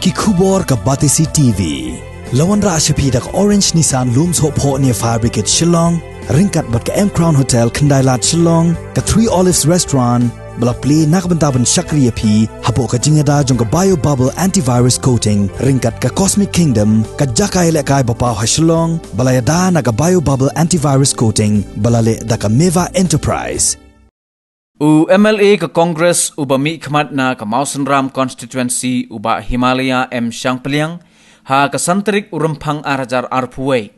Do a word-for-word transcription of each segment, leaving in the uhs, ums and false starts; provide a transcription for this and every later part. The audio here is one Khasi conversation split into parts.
Ki khubor ka Batesi T V. La wanrah sha phi da ka Orange Nissan Lum Sohphoh near Fire Brigade Shillong, ryngkat bad ka M Crown Hotel Khyndailad Shillong, ka Three Olives Restaurant, ba la plie na ka bynta ban shakri ïa phi hapoh ka jingïada jong ka Bio Bubble Antivirus Coating, ryngkat ka Cosmic Kingdom, ka jaka ïalehkai ba paw ha Shillong, ba la ïada na ka Bio Bubble Antivirus Coating, ba la leh da ka Meva Enterprise. U M L A ka Congress uba mihkhmat na ka Mawsynram Constituency, u Bah Himalaya M Shangpliang, ha ka san tarik u Rymphang ar hajar arphew wei,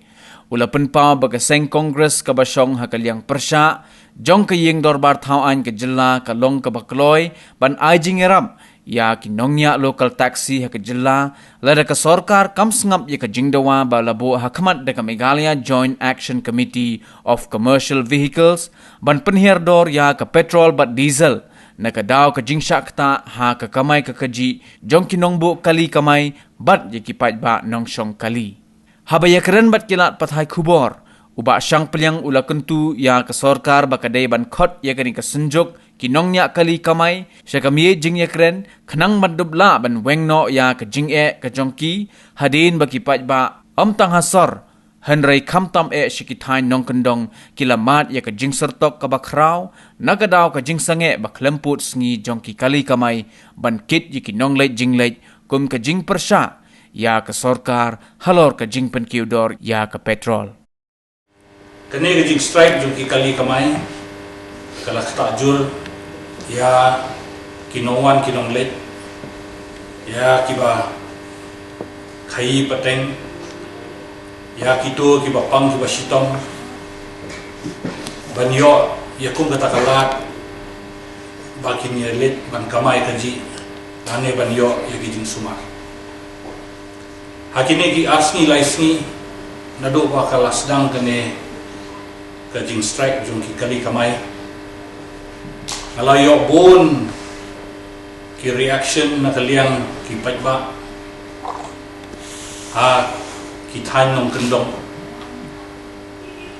u la pynpaw ba ka seng Congress kaba shong ha ka liang pyrshah jong ka Ïing Dorbar Thaw Aiñ ka jylla ka long kaba kloi ban ai jingïarap ïa ki nongñiah local taxi ha ka jylla, lada ka sorkar kam sngap ïa ka jingdawa ba la buh ha khmat da ka Meghalaya Joint Action Committee of Commercial Vehicles ban pynhiar dor ïa ka petrol bad diesel, na ka daw ka jingshah ktah ha ka kamai ka kajih jong ki nongbuh kali kamai bad ïa ki paidbah nongshong kali. Haba ïakren bad ki lad pathai khubor, u Bah Shangpliang u la kyntu ïa ka sorkar ba ka dei ban khot ïa kane ka synjuk ki nongñiah kali kamai sha ka miej jingïakren, khnang ban dup lah ban weng noh ïa ka jingeh ka jong ki, hadien ba ki paidbah ym tang ha sor, hynrei khamtam eh sha ki thaiñ nongkyndong, ki la mad ïa ka jingsyrtok kaba khraw na ka daw ka jingsangeh ba khlem pud sngi jong ki kali kamai ban kit ïa ki nongleit jingleit, kum ka jingpyrshah ïa ka sorkar halor ka jingpynkiew dor ïa ka petrol. Kane ka jingstrike jong ki kali kamai ka la ktah jur ïa ki nongwan ki nongleit, ïa kiba khaïi pateng, ïa kito kiba pang kiba shitom, ban ïoh ïa kum kata ka lad ba kin ïaleit ban kamai kajih, lane ban ïoh ïa ki jingsumar. Ha kine ki ar sngi lai sngi naduh ba ka la sdang kane ka jingstrike jong ki kali kamai, nga la ïoh bun ki reaction na ka liang ki paidbah ha ki thaiñ nongkyndong,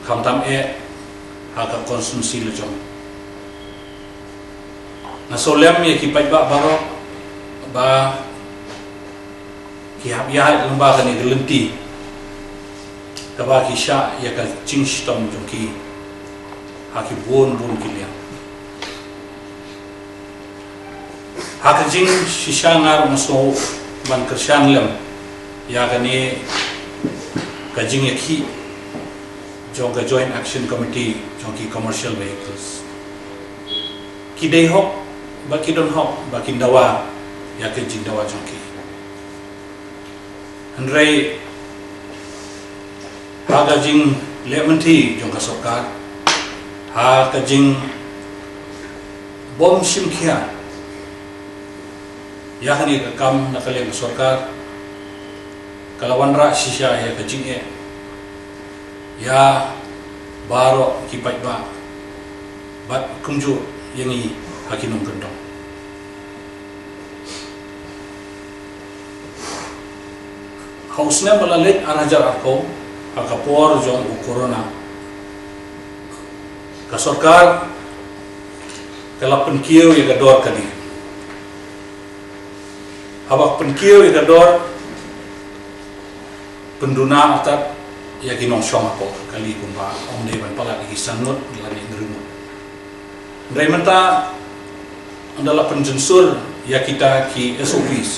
khamtam eh ha ka constituency la jong. Nga sngewlem ïa ki paidbah baroh ba ki hap ïaid lyngba kane ka lynti kaba ki shah ïa ka jingshitom jong ki ha ki bun bun ki liang. Ha ka jingshisha nga ruh nga sngew ban kyrshan lem ïa kane ka jingïakhih jong ka Joint Action Committee jong ki commercial vehicles. Ki dei hok ba ki don hok ba kin dawa ïa ka jingdawa jong ki. Hynrei ha ka jingleh mynthi jong ka sorkar, ha ka jingbym shim khia ïa kane ka kam na ka liang ka sorkar, ka la wanrah shisha ïa ka jingeh ïa baroh ki paidbah bad kumjuh ïa ngi ha ki nongkyndong. Ha u snem ba la leit ar hajar arphew, ha ka por jong u corona, ka sorkar ka la pynkiew ïa ka dor kali. Haba pynkiew ïa ka dor, pynduna artat ïa ki nongshong hapoh kali kumba ym dei ban palat ïa ki san ngut lane hynriew ngut. Hynrei mynta ynda la pynjynsur ïa kita ki S O Ps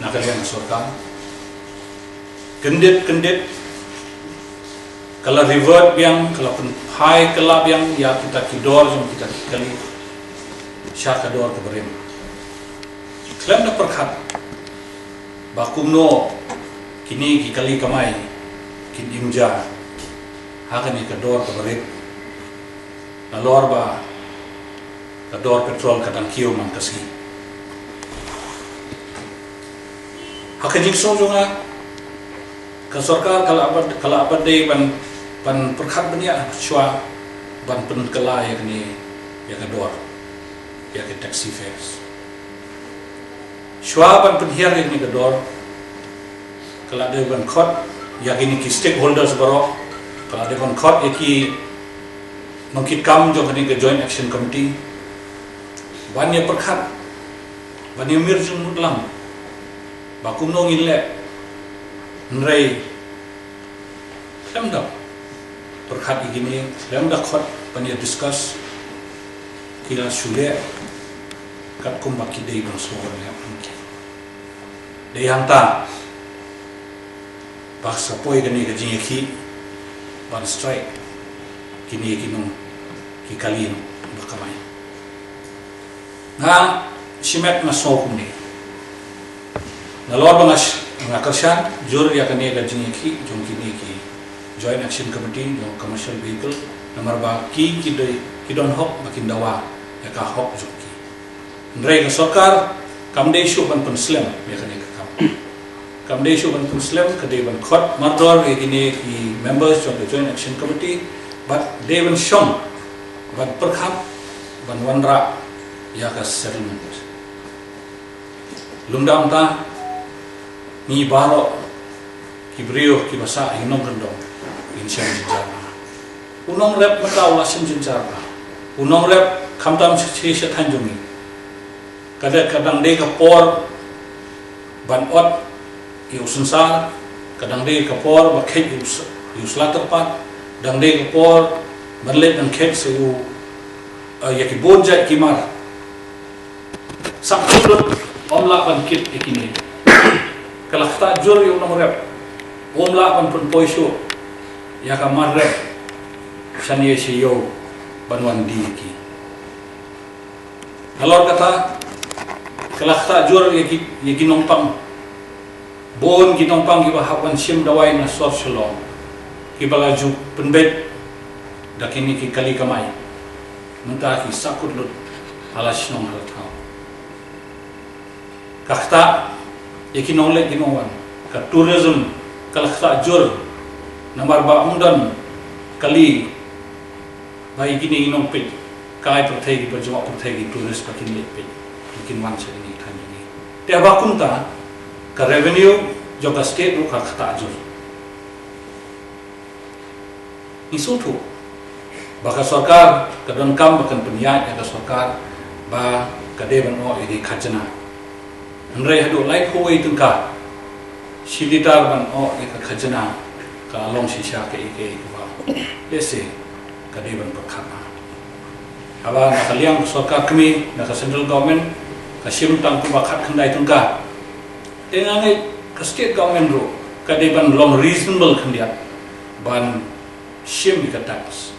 na ka liang ka sorkar, kyndit kyndit ka la revert biang, ka la pynphai kylla biang ïa kita ki dor jong kita ki kali sha ka dor kaba rim. Khlem da pyrkhat ba kumno kine ki kali kamai kin im ja ha kane ka dor kaba rit, nalor ba ka dor petrol ka dang kiew man ka sngi. Ha ka jingsngew jong nga, ka sorkar ka la bad, ka la bad dei ban, ban pyrkhat bniah shuwa ban pynkylla ïa kane, ïa ka dor, ïa ka taxi fares. Shuwa ban pynhiar ïa kane ka dor, ka la dei ban khot ïa kine ki stakeholders baroh, ka la dei ban khot ïa ki nongkitkam jong kane ka Joint Action Committee ban ïa pyrkhat, ban ïa mir jingmut lang Ba kumno ngin leh, hynrei lem da pyrkhat ïa kine, lem da khot ban ïa discuss, ki la shu leh katkum ba ki dei ban sngewbha leh. Dei hangta ba sa poi kane ka jingïakhih ban strike kine ki nong, ki kali nongkamai. Nga shimet nga sngew kumne. Nalor ba nga sh-, nga kyrshan jur ïa kane ka jingïakhih jong kine ki Joint Action Committee jong commercial vehicle, namar ba ki, ki dei, ki don hok ba kin dawa ïa ka hok jong ki. Hynrei ka sorkar kam dei shuh ban pynslem ïa kane ka kam. Kam dei shuh ban pynslem, ka dei ban khot mardor ïa kine ki members jong ka Joint Action Committee, bad dei ban shong, ban pyrkhat, ban wanrah ïa ka settlement. Lymda kumta, ngi baroh ki briew kiba sah ïa nongkyndong, ngin shem jynjar bha. U nongrep mynta u la shem jynjar bha. U nongrep khamtam sha, sha, sha thaiñ jong ngi. Ka dang, ka dang dei ka por ban ot ïa u synsar, ka dang dei ka por ba kheit ïa u s-, ïa u sla tyrpad, dang dei ka por ban leit ban kheit sa ïa u, eh, ïa ki bun jait ki mar. Sa kut lut, ym lah ban kit ïa kine. Ka la ktah jur ïa u nongrep, um lah ban pynpoi shuh ïa ka mar rep shane sha ïew ban wan die ïa ki. Nalor kata, ka la ktah jur ïa ki, ïa ki nongpang. Bun ki nongpang kiba hap ban shim dawai na sor Shillong, kiba la ju pynbeit da kine ki kali kamai. Mynta ki sah kut lut ha la shnong ha la thaw. Ka ktah ïa ki nongleit ki nongwan. Ka tourism ka la ktah jur, namar ba ym don kali ba ïa kine ki nongpeit kai pyrthei, kiba jngoh pyrthei, ki tourist ba kin leit peit, ba kin wan sha kine ki thaiñ jong ngi. Te haba kumta, ka revenue jong ka state ruh ka ktah jur. Ngi sngewthuh ba ka sorkar ka donkam ba kan pynïaid ïa ka sorkar ba ka dei ban ong ïa ki khajna. Hynrei haduh laiphew wei tyngka, shi litar ban ong ïa ka khajna, ka long shisha kaei kaei kaba lehse ka dei ban pyrkhat. Haba na ka liang ka sorkar kmie, na ka central government, ka shim tang kumba khatkhyndai tyngka. Te nga ngeit ka state government ruh ka dei ban long reasonable khyndiat ban shim ïa ka tax.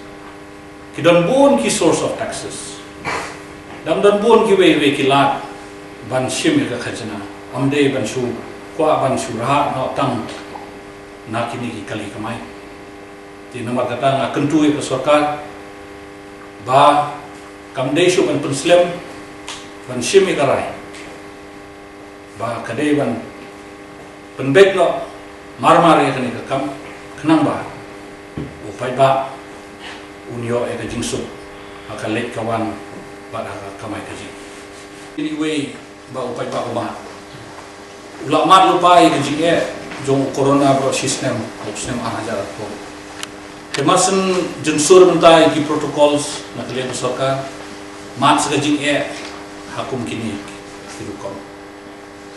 Ki don bun ki source of taxes. Dang don bun kiwei kiwei ki lad ban shim ïa ka khajna. Ym dei ban shu kwah ban shu rah noh tang na kine ki kali kamai. Te namar kata nga kyntu ïa ka sorkar ba kam dei shuh ban pynslem, ban shim ïa ka rai. Ba ka dei ban pynbeit noh marmar ïa kane ka kam, khnang ba u paidbah un ïoh ïa ka jingsuk ha ka leit ka wan bad ha ka kamai kajih. Anyway, ba u paidbah u mad, u la mad lypa ïa ka jingeh jong u corona baroh shi snem, u snem ar hajar arphew. Te mar shen jynsur mynta ïa ki protocols na ka liang ka sorkar, mad sa ka jingeh ha kum kine ki rukom.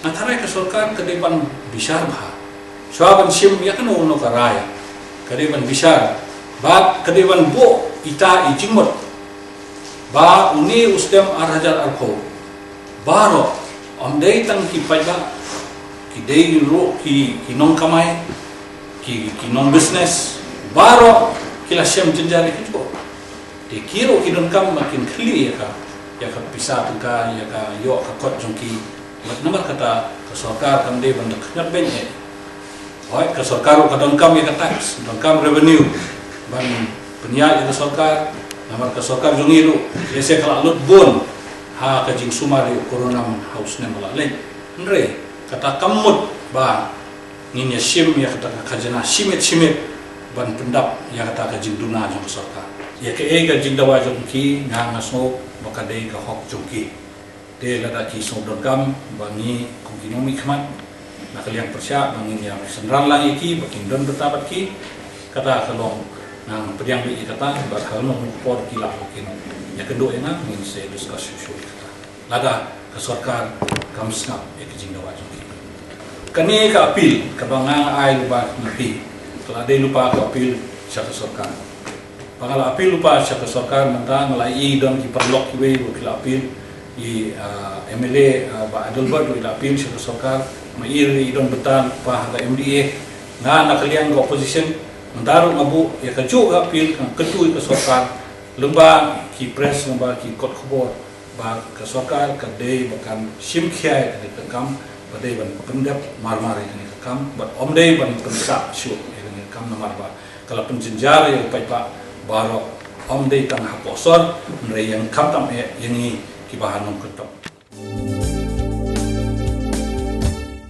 Nga tharai ka sorkar ka dei ban bishar bha. Shuwa ban shim ïa kano kano ka rai, ka dei ban bishar bad ka dei ban buh ita i jingmut ba une u snem ar hajar arphew baroh, ym dei tang ki paidbah, ki dei ruh ki, ki nongkamai, ki, ki nongbusiness, baroh ki la shem jynjar ïa ki jingpang. Te ki ruh ki donkam ba kin khlieh ïa ka, ïa ka pisa tyngka, ïa ka ïoh ka kot jong ki. Bad namar kata ka sorkar kam dei ban da khñiot beiñ eh. Hooid, ka sorkar ruh ka donkam ïa ka tax, donkam revenue ban pynïaid ïa ka sorkar. Namar ka sorkar jong ngi ruh lehse ka la lut bun ha ka jingsumar ïa u corona ha u snem ba la leit. Hynrei kata kam mut ba ngin ïa shim ïa kata ka khajna shimet shimet ban pyndap ïa kata ka jingduna jong ka sorkar. Ïa kaei ka jingdawa jong ki, nga nga sngew ba ka dei ka hok jong ki. Te lada ki sngew donkam ba ngi kum ki nongmihkhmat na ka liang pyrshah ba ngin ïa synran lang ïa ki ba kin don bynta bad ki, kata ka long, nga pdiang beit ïa kata, bad ha kano kano ka por ki lah ba kin ïa kynduh ïa nga, ngin sa discuss shuh shuh ïa kata. Lada ka sorkar kam sngap ïa ka jingdawa jong ki. Kane ka appeal kaba nga ai lypa na phi, ka la dei lypa ka appeal sha ka sorkar. Ba nga la appeal lypa sha ka sorkar mynta, nga la i don ki paralok kiwei ruh ki la appeal, i, ah, M L A, ah, Bah Adelbert ruh i la appeal sha ka sorkar, ma i ruh i don bynta lypa ha ka M D A. Nga na ka liang ka opposition, mynta ruh nga buh ïa kajuh ka appeal, nga kyntu ïa ka sorkar lyngba ki press, lyngba ki kot khubor, ba ka sorkar ka dei ba kan shim khia ïa kane ka kam, ba dei ban pyndep marmar ïa kane ka kam, bad ym dei ban pynsah shuh ïa kane ka kam, namar ba ka la pynjynjar ïa u paidbah baroh, ym dei tang hapoh sor, hynrei ïa khamtam eh ïa ngi kiba ha nongkyndong.